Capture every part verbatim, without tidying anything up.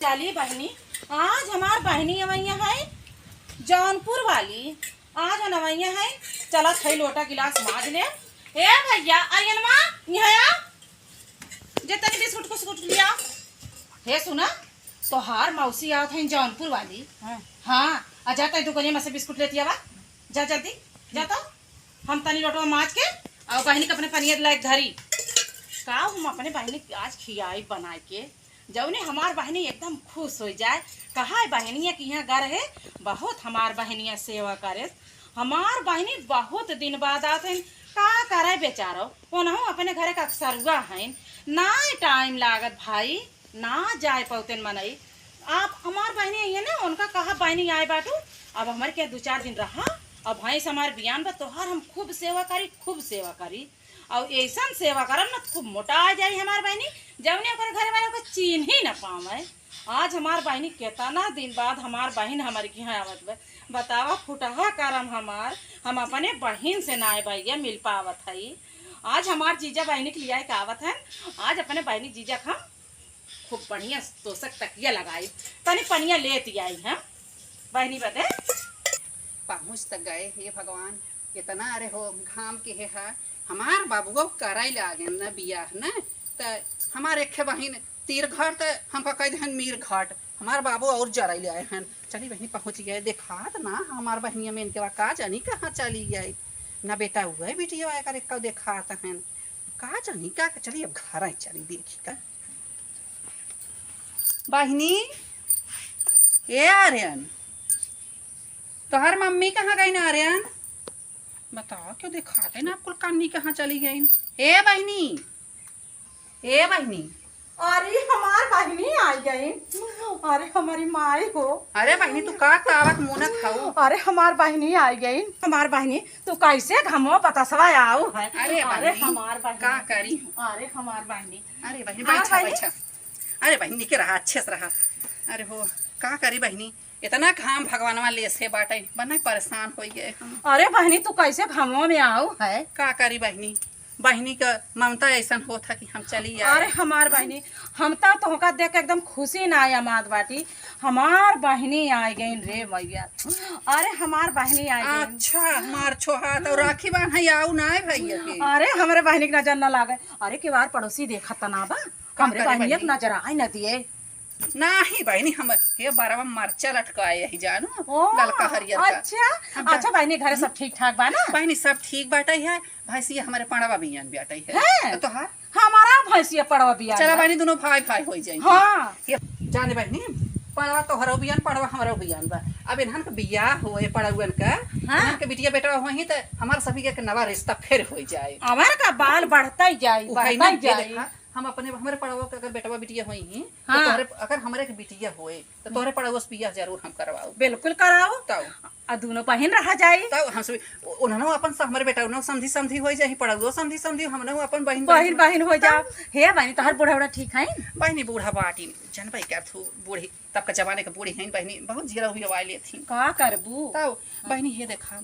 चली बहिनी, आज हमार बहिनी अवैया है जौनपुर वाली, आज हम अवैया है, चलत है लोटा गिलास माज ले। ए भैया, अयनमा, यहाँ आ, जे तनी बिस्कुट कुस्कुट लिया। हे सुना, तोहार मौसी आवत है जौनपुर वाली। हाँ। हाँ, आ जा तनी दुकानिया में से बिस्कुट लेती आवा, जा जल्दी, जा तो। हम तनी लोटवा माज के, और बहिनी के अपने पनिया लायक धरी। का हम अपने बहिनी के आज खियाई बनाए के, जौने हमार बहिनी एकदम खुश हो जाए। कहा है बहिनिया कि यहाँ घर है, बहुत हमार बहिनिया सेवा करे। हमार बहिनी बहुत दिन बाद आत है, का करे बेचारो, ओनहु अपने घरे का अक्सरुआ है, ना टाइम लागत भाई, ना जाए पौतेन मनई। आप हमार बहिनी आई है ना, उनका कहा बहिनी आए बाटू, अब हमारे के दो चार दिन रहा, अब भैंस हमार बियान बा, तोहार हम खूब सेवा करी, खूब सेवा करी। और ऐसन सेवा करब ना, खूब मोटा आ जाई हमार बहिनी, जौने ओकर घरे वाला ओकर चीन्ह ही ना पावे। आज हमार बहिनी केतना दिन बाद हमार बहिन हमारे के यहाँ आवत बा, बतावा फुटहा करम हमार, हम अपने बहिन से नाय भैया मिल पावत हई। आज हमार जीजा बहिनी के लियाए के आवत है, आज अपने बहिनी जीजा के हम खूब बढ़िया तोसक तकिया लगाई, तनी पनिया लेती आई हम बहिनी बदे। पहुँच त गए, हे भगवान, इतना अरे हो घाम के हे है। हमार बाबुआ कराई लागे न बियाह न, त हमार एक बहिन तीर घर त हमका कह देहन मीर घाट, हमार बाबू और जराई ले आए हन। चली बहिनी पहुँच गए, देखात ना हमार बहिनिया में इनके बा, का जानी कहाँ चली गई। ना बेटा हुआ है बिटिया एकर एक देखात हन, का जानी का, चली अब घर आई चली देखी का। बहिनी, ए आर्यन, तोहर मम्मी कहाँ गई ना आर्यन? बताओ, क्यों दिखाते ना आपको, कान्नी कहाँ चली गई? ए बहिनी, ए बहिनी। अरे, हमार बहिनी आई गई। अरे, हमारी माई हो। अरे बहिनी, तू का तावत मुनत हऊ? अरे, हमार बहिनी आई गई। हमार बहिनी, तू कैसे घमो बतासवा आऊ है? अरे अरे, बहिनी, हमार बहिनी। का करी? अरे, हमार बहिनी। अरे बहिनी, हमार बैठा, बहिनी। बैठा। अरे बहिनी, निके रहा, अच्छे से रहा। अरे हो, का करी बहिनी, इतना काम भगवानवा लेसे बाटे, बना परेशान होइ गए हम। अरे बहिनी, तू कैसे घमवा में आऊ है? का करी बहिनी, बहिनी का ममता ऐसन होत है कि हम चली आए। अरे हमार बहिनी, हम तो तोहका देख के एकदम खुशी ना आमाद बाटी। हमार बहिनी आ गईन रे मैया। अरे हमार बहिनी आ गईन। अच्छा, हमार छोहात और राखी बांधे आऊ ना है भैया के। अरे हमरे बहिनी के नजर ना लागे। अरे केवार पड़ोसी देखत त ना बा। का हमरे करे बहिनिया के बहिनी? नजर आए ना दिए। नाही बहिनी, हम हे बरवा मरचा लटकाए यही जानू, ओ, ललका हरियर का। अच्छा, हम अच्छा बहिनी, घरे सब ठीक ठाक बा ना? बहिनी, सब ठीक बाटे है। भैंसिया हमरे पड़वा बियान बाटे है। हैं? तो तोहार? हमारा भैंसिया पड़वा बियान चला बा। बहिनी, दोनों भाई भाई होई जाई। हाँ। ये जाने बहिनी, पड़वा तोहरो बियान, पड़वा हमरो बियान बा। अब इन्हन के बियाह होए पड़उअन का, हाँ। इन्हन के बिटिया बेटवा होई त हमार सभी के एक नवा रिश्ता फिर होई जाए। हमार का बाल बढ़ता ही जाई, उ बढ़ता ही भाई ना, ये जाई। देखा, हम अपने, हमरे पड़वा के अगर बेटवा बिटिया होई ही, तो हाँ। तोहरे, अगर हमरे के बिटिया होए, तो तोहरे पड़वा से बियाह जरूर हम करवाऊ। बिल्कुल कराओ। तब। आ दोनों बहिन रहा जाई। तब हम सब, उ-, उन्हनो अपन स-, हमरे बेटा, उन्हनो समधी, समधी होई जाई, पड़वो समधी, समधी, हमनो अपन बहिन, बहिन, बहिन। बहिन हो जाओ। तब। हे बहिनी, तोहर बूढ़ा, बूढ़ा ठीक है? बहिनी, बूढ़ा बाटी, जनबै कर थू, बूढ़ी, तब का जमाने के बूढ़ी हैं बहिनी, बहुत जियरा हुई आवाज लेत ही। का करबू? तब, हाँ। बहिनी, हे देखा,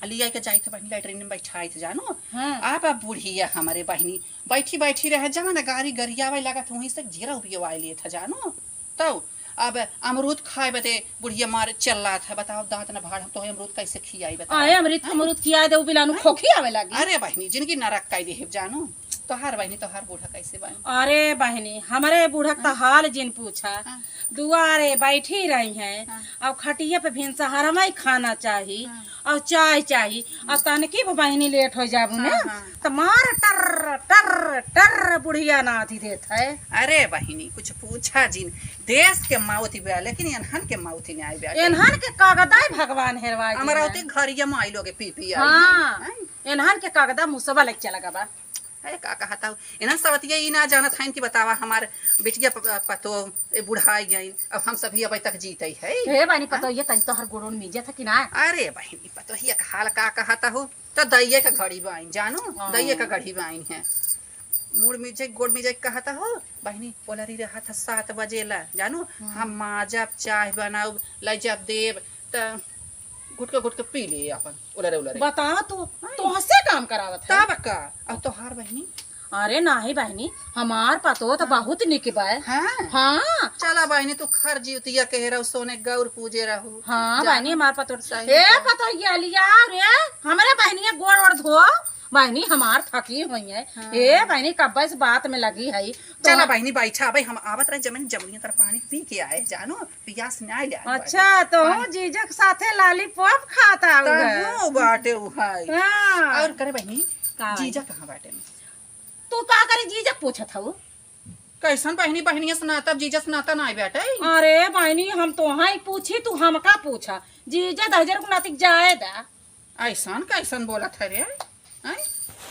लिया के जाइत बहिनी, लैट्रिन में बैठाइत जानो। हाँ। अब, अब बुढ़िया हमरे बहिनी बैठी बैठी रहे, जहाँ न गारी गरियावे लागत, वहीं से जियरा उबियवाए लेत है जानो। तब अब अमरूद खाए बदे बुढ़िया मारे चिल्लात है, बताओ दांत न भाड़, हम तोहे अमरूद कैसे खियाई बताओ? अरे अमरूद, हैं? अमरूद खिया दे, उ बिलानू हैं? खोखी आवे लागी। अरे बहिनी, जिनगी नरक कई देहे जानो। तोहार बहिनी, तोहार बूढ़ा कैसे बा? अरे बहिनी, हमरे बूढ़ा का हाँ? हाल जिन पूछा। हाँ। दुआरे बैठी रही हैं, हाँ। और खटिया पे भिनसहरवा ही खाना चाही, हाँ। और चाय चाही, और तनकी भी बहिनी लेट हो जाबू हाँ, ने, हाँ। तो मार टर, टर, टर बुढ़िया नाथी देत है। अरे बहिनी, कुछ पूछा जिन, देश के माउथ बा, लेकिन एनहन के माउथ नहीं आए बा। एनहन के कागदाई भगवान हेरवा दी अमरावती है। घरिया में आई लोगे पी पी आई हाँ। हैं? एनहन के कागदा मुसवा लेके चला गबा। अरे का कहत हऊ? इन्हन सवतिया ई ना जानत हइन कि बतावा हमार बिटिया प-, प-, पतो ए बुढ़ाई गइन, अब हम सभी अबै तक जीतै है। हे बहिनी, हाँ? पतो ये तनी तोहर गोड़ोन मीजत है कि ना? अरे बहिनी, पतो ही एक हाल का कहत हऊ? तो दइये का घड़ी बाइन, जानो? हाँ। दइये का घड़ी बाइन है। मुड़ मीजे, गोड़ मीजे कहत हऊ? बहिनी, ओलरी रहत है सात बजे ला, जानो? हाँ। हम माजब, चाय बनाउब, लै जब देब, त घुटके घुटके पी ले अपन, उलरे उलरे। बताओ तू, हाँ। तोहसे काम करावत है। तब का? अब तोहार बहिनी, अरे नाही बहिनी, हमार पतोह त बहुत निक बा। हाँ? हाँ। चला बहिनी, तू खर जीवतिया कहे रहू, सोने गौर पूजे रहू। हाँ जा। बहिनी, हमार पतोह। सही ए बा। पतोहिया लिया रे, हमरे बहिनिया गोड़ ओड़ धो। बहिनी हमार थकी हुई है। हाँ। ए बहिनी, कब्बे से बात में लगी है। तो चला बहिनी, बैठा, अबे हम आवत रहे जमीन, जमीन तर पानी पी के आए, जानो, पियास नहीं आए। अच्छा, तो हाँ। जीजा के साथे लॉलीपॉप खाता तब हुआ। हो बाटे उहाई। हाँ। और करे बहिनी, का जीजा बहिनी? कहाँ बाटे? तू का करे जीजा पूछत हऊ? कैसन बहिनी, बहिनिया से नाता, जीजा से नाता नाई बाटे। अरे बहिनी, हम तोहाई पूछी, तू हमका पूछा। जीजा दहिजर को नातिक जाए दा। ऐसन कैसन बोलत है रे? हैं?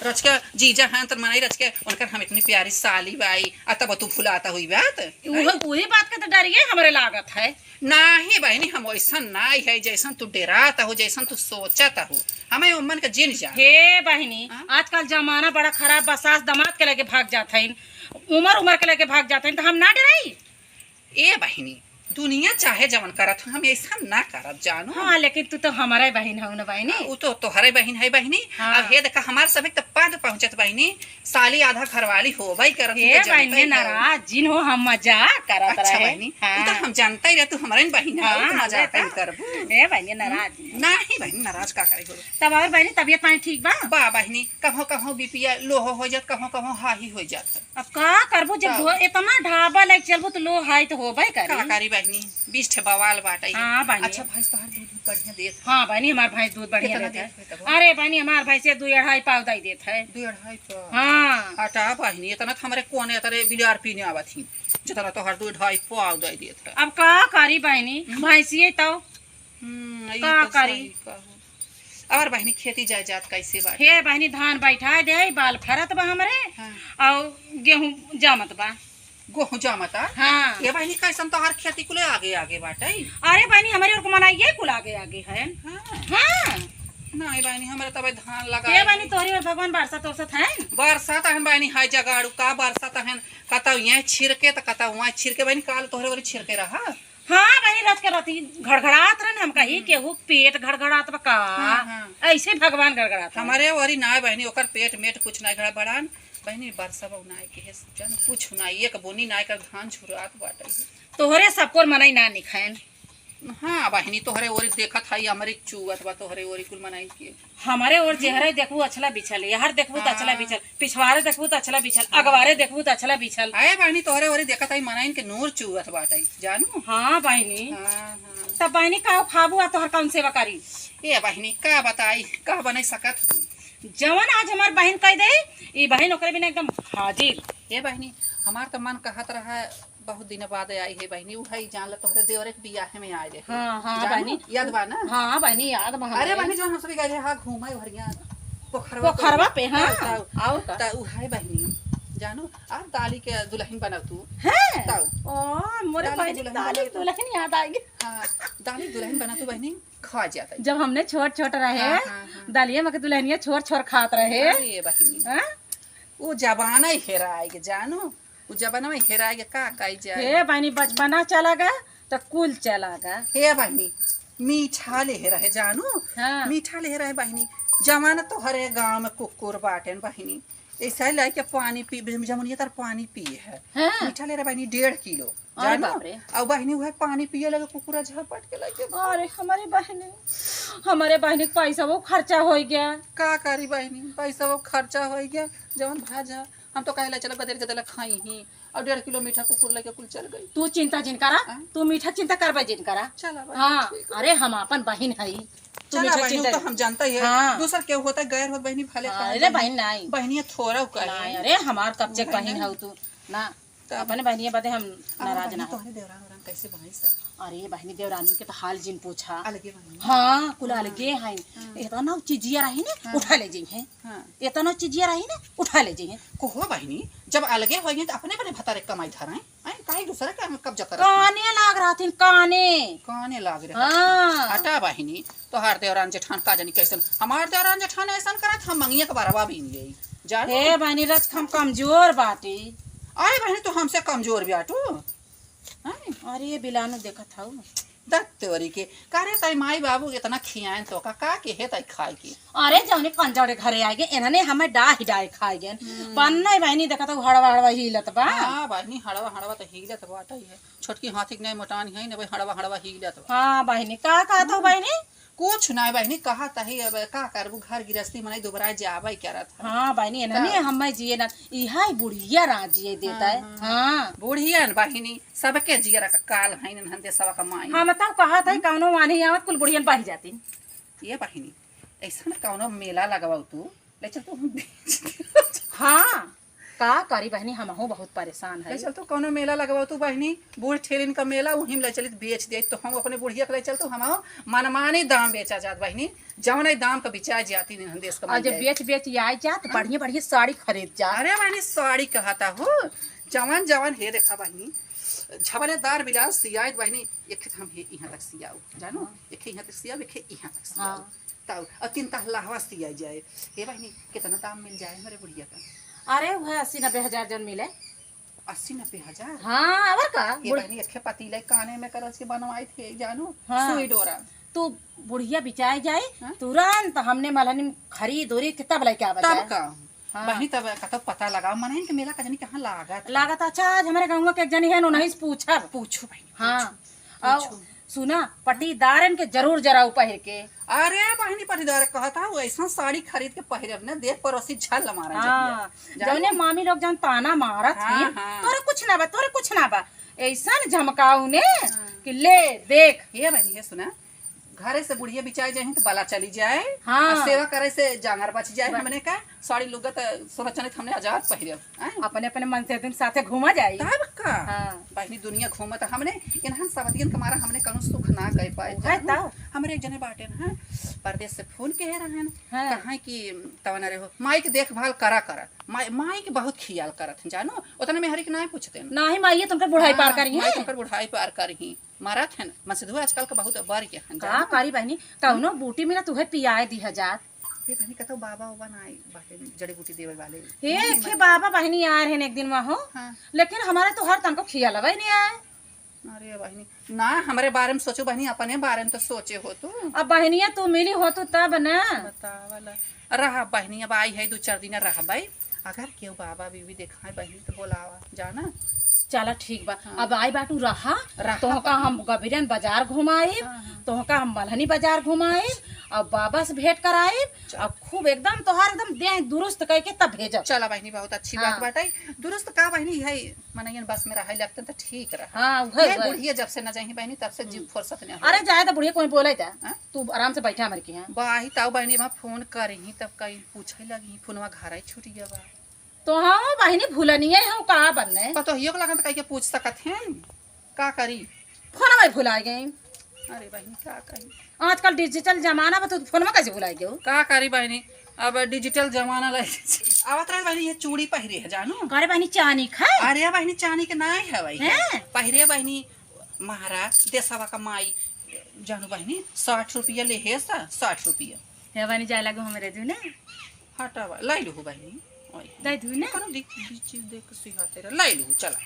रच के जीजा हैं त मनाई रच के, उनकर हम इतनी प्यारी साली बाई, आ तब तू फुलाता हुई बात। उहे, उहे बात के तो डरिए हमरे लागत है। नाही बहिनी, हम वैसन नाही है, जैसन तू डेरात हो, जैसन तू सोचत हो, हमें उम्मन के जिन जा। हे बहिनी, हाँ? आजकल जमाना बड़ा खराब बा, सास दमाद के लेके भाग जात हइन, उमर उमर के लेके भाग जात हइन, तो हम ना डराई? ए बहिनी, दुनिया चाहे जवन करत हो, हम ऐसा ना करब, जानो। हाँ, लेकिन तू तो हमारा ही बहिन हऊ ना बहिनी। हाँ, उ तो तोहरे बहिन है बहिनी। हाँ। अब हे देखा, हमार सभी तो पद पहुँचत बहिनी, साली आधा घरवाली होबे करत, हे तो जानते बहिनी, ही हो। नाराज जिन हो, हम मजाक करत अच्छा रहे। बहिनी, हाँ। उ तो हम जानते ही रहे, तू हमारे ही बहिन है, हाँ, तू मजाक ले तो। नहीं करबू। हे बहिनी, नाराज जिन। नहीं बहिनी, नाराज का करे हो। तब और बहिनी, तबियत पानी ठीक बा? बा बहिनी, कहो कहो बीपिया लो हो, हो जात, कहो कहो हाई हो जात है। अब का करबू, जब का? धो-, इतना ढाबा लेके चलबू तो लो हाई तो होबे करी। का करी बहिनी, बीस ठे बवाल बाटे। हाँ बहिनी। अच्छा, भैंस तोहार दूध, दूध बढ़िया देत है? हाँ बहिनी, हमार भैंस दूध बढ़िया कितना देत है। देत है तब? अरे बहिनी, हमार भैंस ये दू अढ़ाई पाव दई देत है। दू अढ़ाई पाव? हाँ। हटा बहिनी, इतना तो हमरे कोने तरे बिलार पीने आवत ही, जितना तोहार दू अढ़ाई पाव दई देत है। अब का करी बहिनी, हम्म। भैंसिए तो। हम्म, ई का तो करी? सही कहो। और बहिनी, खेती जायदाद कैसे बाटे? हे बहिनी, धान बैठा दे, बाल फरत बा हमरे, हाँ। और गेहूं जामत बा। गेहूं जामता? हाँ। ये बहिनी, कैसन तोहार खेती कुले आगे आगे बाटे? अरे बहिनी, हमरे ओर को मनाइए कुल आगे आगे है। हाँ। हाँ। नहीं बहिनी, हमरे तबे धान लगा। ये बहिनी, तोहरे ओर भगवान बरसात उरसत है? बरसात हन बहिनी, हाय जगाड़ू का बरसात हन, कतौ ये छिड़के त कतौ वहाँ छिड़के। बहिनी, काल तोहरे ओरी छिड़के रहा। हाँ बहिनी, रात के राती घड़घड़ात रहन, हम कही, हम्म। केहू पेट घड़घड़ात बा का? हाँ, हाँ। ऐसे भगवान घड़घड़ात रहन। हमारे ओरी ना बहिनी, ओकर पेट मेट कुछ ना घड़बड़ान। बहिनी, बरसा बा ना के है, जन कुछ ना, एक बोनी ना कर धान झुरात बाटे। तोहरे सबकोर मनई ना निखैन। हाँ बहिनी, तोहरे ओरी देखत हई, हमरे चुअत बा तोहरे ओरी कुल मनई के। हमारे ओर चेहरा देखबू अछला बिछल, यहर देखबू त अछला हाँ। बिछल, पिछवारे देखबू त अछला बिछल, हाँ। अगवारे देखबू त अछला बिछल। अरे बहिनी, तोहरे ओरी देखत हई, मनइन के नूर चुअत बाटे, जानू। हाँ बहिनी। हाँ, हाँ। तब बहिनी, का खाबू आ तोहर कौन सेवा करी? ए बहिनी, का बताई, का बने सकत तू? जवन आज हमार बहिन कह दे, ई बहिन ओकरे बिना एकदम हाजिर। ए बहिनी, हमार तो मन कहत रहा, बहुत दिन बाद आई है बहिनी, उ है जान ल तोहरे देवरे के बियाहे में आए रहे। हाँ, हाँ, जानू, बहिनी। याद बा ना? हाँ, बहिनी, याद बा अरे हमरे। बहिनी, जौन हम सभी गए रहे, हाँ, घूमे भरिया पोखरवा पे। पोखरवा पे, हाँ। ताऊ, ताऊ। और का? त उ है बहिनी, जानू, आ दाली के दुल्हन बनल तू। हैं? ताऊ। ओ, मोरे दाली के बहिनी, दुल्हन दाली बनल तू। दुल्हन याद आ गई। हाँ, दाली दुल्हन बनल तू बहिनी, खा जाता है। जब हमने छोट छोट रहे, हाँ, हाँ, हाँ। दलिया में के दुल्हनिया छोर छोर खात रहे। अरे बहिनी। हाँ? उ जमाना ही हेराए के जानू। उ जमाना में हेराए के का कइल जाए? हे बहिनी, बचपना चला गया, त कुल चला गया। हे बहिनी, मीठा ले हे रहे जानू। हाँ। मीठा ले हे रहे बहिनी। जमाना तोहरे गाँव में कुकुर बाटेन बहिनी। ऐसा ही लाइके पानी पी, जमुनिया तर पानी पिए है। हाँ। मीठा ले रहे बहिनी डेढ़ किलो। अरे जानू? बाप रे। और बहिनी उहे पानी पिए लगे, कुकुरा झपट के लगे। अरे हमारे बहिनी, हमारे बहिनी के पैसा वो खर्चा होइ गया। का करी बहिनी, पैसा वो खर्चा होइ गया। जवन भाजा हम तो कहेला चलो गदेल गदेला खाई ही, और डेढ़ किलो मीठा कुकुर लेके कुल चल गई। तू चिंता जिन करा, हाँ? तू मीठा चिंता करबे जिन करा। चला बहिनी, हाँ, ठीक है। अरे हम आपन बहिन हई, तू चला मीठा बहिनी, चिंता तो हम जानता ही है। हाँ। दूसर केहू होता गैर होत बहिनी भले हाँ, कहा अरे बहिनी। बहिन नाई। बहिनिया थोड़ा उ कहे। नाई, अरे हमार कब चेक बहिन बहिन ना। हऊ तू ना। तब अपने बहिनिया बदे हम अब नाराज बहिनी ना हो। तोहरे देवरान ओरान कैसे बाई सब? अरे बहिनी, देवरानी के तो हाल जिन पूछा। अलगे बहिनी? हाँ, कुल हाँ। अलगे हैं। हाँ। इतना चिजिया रही ना, हाँ। उठा ले जइहैं। हाँ। इतना चिजिया रही ना, उठा ले जइहैं। कोहो बहिनी, जब अलगे होइहैं तो अपने अपने भतारे कमाई धराएं। आए, काहे दूसरा के कब्जा करत हैं? काने लाग रहथिन, काने। काने लाग रहथिन। हाँ। हटा बहिनी, तोहार देवरान जेठान का जानी कैसन। हमार देवरान जेठान ऐसन करत, हम मंगिया के बरवा बीन लेई। जानू? हे बहिनी, रच हम कमजोर बाटी। अरे बहिनी, तू हमसे कमजोर बाटू? हैं? अरे, ये बिलानु देखत हऊ। दत्त तोरी के। का रे, ताई माई बाबू इतना खियाएन तो का, का के हे ताई खाए के? अरे, जौने कंजौड़े घरे आए गए, इन्हने हमें डाहि डाहि खाए गए। हम्म। बन्ने बहिनी, देखत हऊ, हड़वा हड़वा हिलत बा। हाँ बहिनी, हड़वा हड़वा तो हिलत बाटे है। छोटकी हाथी के नहीं मोटान है, न भाई, हड़वा हड़वा हिलत बा। हाँ बहिनी, का कहत हऊ बहिनी? कुछ ना बहिनी, कहत ही, अब का करबू, घर गिरस्ती मनई दुबराए जाबे करत है। हाँ बहिनी, इन्हने का? हमें जिए ना, इहा ही बुढ़िया राज जिए देता है। हाँ, हाँ। हाँ। बुढ़िया न बहिनी, सबके जियरा का काल है, इन्हन देसवा का माई। हम तब कहत ही, कौनो मानी आवत, कुल बुढ़ियन बहि जाती। ये बहिनी, ऐसा न कौनो मेला लगवाऊ तू, ले चल तू हम बेच दे। हाँ, का करी बहिनी, हमहू बहुत परेशान है। ले चल तू कौनो मेला लगवाऊ तू बहिनी, बूढ़ ठेलिन का मेला, वहीं ले चलित बेच दे, तो हम अपने बुढ़िया के ले चल तू, हम मनमानी दाम बेचा जात बहिनी, जौन दाम का बिचा जाती इन्हन देस का और जब माई। बेच बेच आए जा, तो हाँ। बढ़िया बढ़िया साड़ी खरीद जा। अरे बहिनी, साड़ी कहता हो, जवान जवान हे देखा बहिनी, झबलेदार ब्लाउज सियाइत बहिनी, एक हम हे यहाँ तक सियाऊ, जानो, हाँ। एक यहाँ तक सियाऊ, एक यहाँ तक सियाऊ। हाँ। तब, और तीन तहलावा सिया जाए। हे बहिनी, कितना दाम मिल जाए हमरे बुढ़िया का? अरे, वह अस्सी नब्बे हजार जौन मिले। अस्सी नब्बे हजार? हाँ, और का? हे बुढ़- बहिनी, एक पतीले काने में करज के बनवाई थे, जानो, हाँ। सुई डोरा। तू बुढ़िया बिचाई जाए, हाँ? तुरंत हमने मलहनी खरीद उरीद के तब लेके आवा तब जाए। का? हाँ। बहिनी, तब कतौ पता लगाओ, मनइन के मेला का जनी कहाँ लागत है? लागत, अच्छा, आज हमरे गाँव के एक जनी है, उन्हीं से पूछब। पूछो बहिनी, हाँ। पूछो, और पूछो। सुना, पटीदारन के जरूर जराऊ पहिर के। अरे बहिनी, पटीदार कहता हूँ, ऐसा साड़ी खरीद के पहिरब न, देख पड़ोसी झल मारा हाँ, जतिया। जानो? जौने मामी लोग जौन ताना मारत हाँ, हैं, हाँ। तोरे कुछ ना बा, तोरे कुछ ना बा, ऐसा न झमकाऊ ने हाँ। कि ले देख। ये बहिनी, ये सुना, घरे से बुढ़िया बिचाई जाही तो बला चली जाए, हाँ। और सेवा करे से जांगर बच जाए। बस। हमने का साड़ी लुगत सोना चनित हमने आजाद पहिरब, हैं? अपने अपने मन से दिन साथे घूमा जाई। तब का? हाँ। बहिनी दुनिया घूमत हमने, इन्हन सबतियन के मारा हमने कौनो सुख ना कर पाए, उहे जानू? तो। हमरे एक जने बाटे न, परदेस से फोन के रहन, हाँ। कहाँ कि तवन रहे हो, माई के देखभाल करा करा, माई, माई के बहुत खियाल करत हैं, जानो? उतने में हरी के ना पूछते हैं। नाही माई, ये तुमके बुढ़ाई पार हाँ, करी माई हैं। तुमकर बुढ़ाई पार करी। मरत हन, मसदुआ आजकल के बहुत बढ़ गया हन, का जानो? करी बहिनी, कौनो बूटी मिला तुहे पियाए दी हजार। ये बहिनी कतौ बाबा उबा ना आई बाटे जड़ी बूटी देवे वाले। हे, नहीं, खे मैं बाबा बहिनी आए रहन एक दिन वहाँ हो, हाँ। लेकिन हमारे तो हर तनको खिया लगा ही नहीं आए। अरे बहिनी, ना हमरे बारे में सोचो बहिनी, अपने बारे में तो सोचे हो तू। अब बहिनिया तू मिली हो तू तब ना। बतावला। रहा बहिनी, अब आई है दो चार दिन रहबै। अगर केहू बाबा बीबी देखाए बहिनी तो बोलावा, जाना। चला ठीक बा। हाँ। अब आई बाटू रहा, रहा तोहका बहिनी। हम गबरियन बाजार घुमाइब, हाँ, हाँ। तोहका हम मलहनी बाजार घुमाइब, अब बाबा से भेंट कराइब, चल। अब खूब एकदम तोहार एकदम देह दुरुस्त कइके तब भेजब। चला बहिनी, बहुत अच्छी हाँ। बात बाटे। दुरुस्त का बहिनी, है मनइयन बस में रहे लगते तो ठीक रहा। हाँ, उहे, ये उहे। बुढ़िया जब से न जाही बहिनी, तब से जीव हम्म। फुर्सत नहीं अरे, जाए तो बुढ़िया कोई बोले था। हाँ? तू आराम से बैठा हमरे के यहाँ। बाही ताऊ बहिनी, वहाँ फोन करही, तब कहीं पूछे लगी, फोनवा घर ही छूट गया बा। तो हाँ, बहिनी भूलनिए हूँ, का बनने? पतोहियो के लगन तो कहीं के पूछ सकत हैं, का करी? फोनवा भुला गई। अरे बहिनी, का करी? आजकल digital जमाना बा, तू फोनवा कैसे भुला गयो? का करी बहिनी, अब digital जमाना लग आवत रहे बहिनी, ये चूड़ी पहिरे है, जानो? अरे बहिनी, चानी खाए? अरे बहिनी, चानी के नाई है भाई। हैं? पहिरे बहिनी, महाराज, देसवा का माई, जानो बहिनी, साठ रुपया ले है सा, साठ रुपया। हे बहिनी, जाए लागो हमरे दू ना। हटावा, लाई लूहू बहिनी। ओए। दे दू ना। कौनो दिक-, बीच चीज देख के सिहा तेरा, लाई लूहू, चला।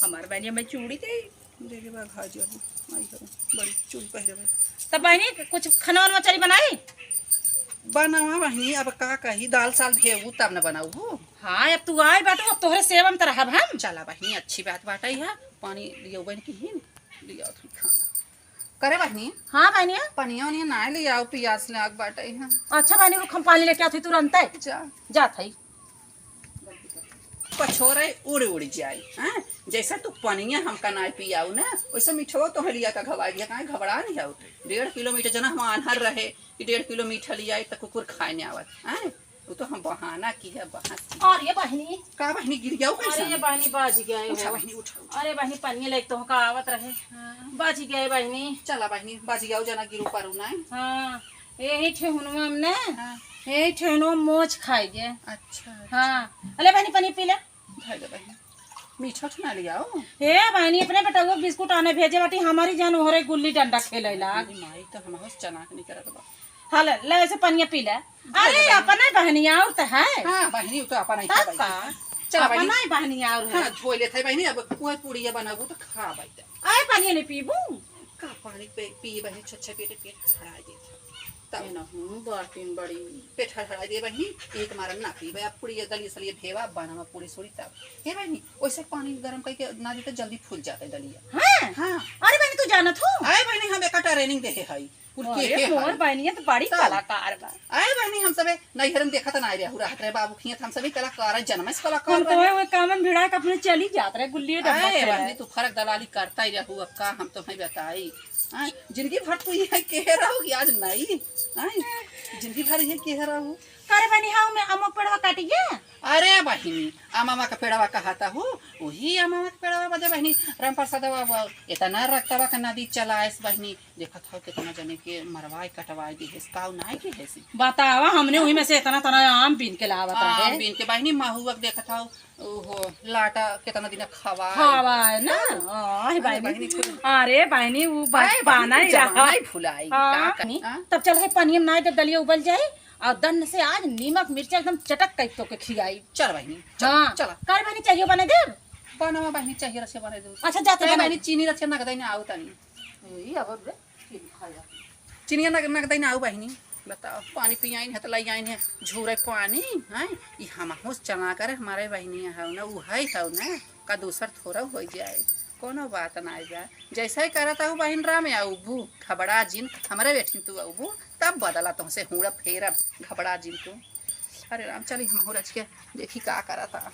हमार बहिनी, मैं चूड़ी दे। दे दे बा, घा जाबू। आई हो, बड़ी चूड़ी पहिरे बा। तब बहिनी, कुछ खाना वाना चली बनाई? बनावा बहिनी, अब का कही, दाल साल भेऊ तब न बनाऊ हो। हाँ, अब तू आए बाटू, अब तोहरे सेवा में त रहब हम। चला बहिनी, अच्छी बात बाटे है। पानी लियो बहिनी की हिन, लियो तुम खाना। करे बहिनी? हाँ बहिनिया। पनिया ओनिया ना लियाओ, पियास लाग बाटे है। अच्छा बहिनी, रुक, हम पानी लेके आती तुरंत। जा। जात है। पछोरे उड़ उड़ जाए, हाँ? जैसे तू पनिया हमका ना पियाऊ ना, वैसे मिठवा तो हलिया का घबरा दिया, काहे घबरा नहीं जाऊ? डेढ़ किलो मीठा जना हम आन्हर रहे कि डेढ़ किलो मीठा लियाई त कुकुर खाए नहीं आवत, हाँ? वो तो हम बहाना की है, बहाना की। और ये बहिनी? का बहिनी, गिर गया हो अरे कैसे? ये बहिनी, बाजी गए हो। उठा बहिनी, उठा, उठा। अरे बहिनी, पनिया लेके तोहका आवत रहे, हाँ। बाजी गए बहिनी। चला बहिनी, बाजी गया हो, जना गिरू परू ना। हाँ, यही ठेहुनवा में ना, हाँ। यही ठेहुनवा में मोच खाई गए। अच्छा, अच्छा। हाँ, अले बहिनी, पनिया पी ले। धर दे बहिनी। मीठा उठा ना लियाओ। हे बहिनी, अपने बेटउआ बिस्कुट आने भेजे बाटी, हमारी जान ओहरे गुल्ली डंडा खेले लाग। मेरी माई तो हमहू से चना के नहीं करत बा। हाँ, ले, ले, ऐसे पनिया पी ले। अरे, अपना बहनी और तो है। हाँ, बहनी तो अपना ही तब खाबे। का? चला बहनी। अपना ही बहनी और है। हाँ, धोई लेते हैं बहनी, अब वही पूड़िया बनाबू तो खाबे। आए, पनिया नहीं पीबू? का पानी पे पिए बहिनी, छच्छे पेटे पेट हड़हड़ाइ देत है। तब ए ना, हूँ, बाटिन बड़ी। पेट हड़हड़ाइ दे बहिनी, एक मारन ना पीबे। अब पूरी ये दलिया सलिया भेवा, बनावा पूरी सूरी तब। हे बहिनी, ओइसे पानी गरम कइके ना देते, जल्दी फूल जाते दलिया। हाँ? हाँ। अरे बहिनी, तू जानत हो? अरे बहिनी, हम एका training देहे हई। कुल के अरे के मोर हई। बहिनी, ये तो बड़ी तब। कलाकार बा। अरे बहिनी, हम सबे नैहर में देखत ना आए रहू, रहत रहे बाबू खियाँ, हम सभी कलाकार है, जन्म से कलाकार हम तो रहे। है, वो कामन भिड़ा के अपने चली जात रहे, गुल्ली डब्बा अरे खेले। बहिनी, तू फर्क दलाली करता ही रहू, अब का हम तुम्हें बताई। हाँ, जिंदगी भर तू ये कहे रहू कि आज नहीं, हाँ, जिंदगी भर ये कहे रहू। का रे बहिनी, हाँ, मैं अमवा पेड़वा काटी गया? अरे बहिनी, अमवा का पेड़वा कहता हूँ, वही अमवा का पेड़वा बदे बहिनी, राम प्रसाद बाबा इतना रक्तवा का नदी चलाएस बहिनी, देखत हौ कितना जने के मरवाए कटवाए दिहेस, काऊ नाई दिहेस। बतावा, हमने वही में से इतना तना आम बीन के लावत हाँ, रहे। बीन के बहिनी, महुआ के देखत हौ, ओहो, लाटा कितना दिन खवाए। खवाए ना? हाँ। आह, अरे बहिनी। बहिनी, कुल अरे बहिनी, वो अरे बचपना बहिनी, ही रहा। जमाना ही भुलाई। हाँ। का करी? हाँ? तब चल है, पनिया में नाई के दलिया उबल जाए और दन से आज नीमक मिर्चा एकदम चटक कइ तोके खियाई। चल बहिनी, चल, हाँ। चल। का रे बहिनी, चाहिए बने देब? बनवा बहिनी, चाहिए रसे बने देब। अच्छा, जाते ए बना। बहिनी, चीनी रसे नगदई ना आऊ तनी। ए, ई अब रे, चीनी खा जा। चिनिया नग-, नगदई ना आऊ बहिनी। बताओ, पानी पियाइन है त लई आइन है झूरे पानी, हैं? ई हमहूँ चला करे हमारे बहिनिया हौ ना, उ है हौ ना, का दूसर थोड़ा हो जाए, कोनो बात ना बा। जैसे ही करत हौ बहिन राम, आउबू, घबरा जिन, हमरे बेठिन तू आउबू, तब बदला तोहसे हुड़ा फेरब, घबरा जिन तू। अरे राम, चली हमहूँ रच के देखी का करत आ।